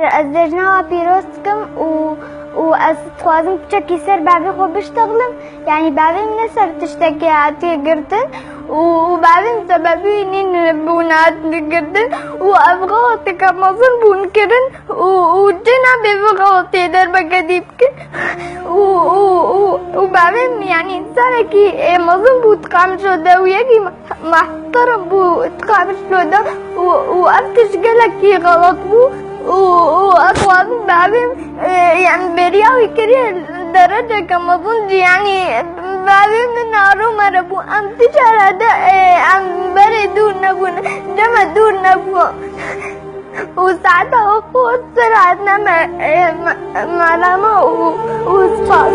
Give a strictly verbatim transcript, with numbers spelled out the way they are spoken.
Ez cejna we pîroz dikim û, û ez dixwazim piçekî ser bavê xwe biştexlim. Yanî bavê min ne ser tiştekê hatiye girtin û, û bavê min sebebî nîn bûn hat girtin û ev xelateke mezin bûn kirin û, û cih nabê vê xelatê derbeke dî bikin û, û, û, û bavê min yanî însanekî, ê, mezin bû, diqamij û dewiyekî Mehterim bû, diqamij lo da û, û ev tişt gelekî xelat bû û, û ez dixwazim bavê min, e, yani beriya wî kiriye dereceke mezin, yani bavê min aro mere bû. Em ti cara de, e, em berê dûr nebûn, deme dûr nebû. Û saeta xwe ser hatine me, e, me, merhema û, û spas.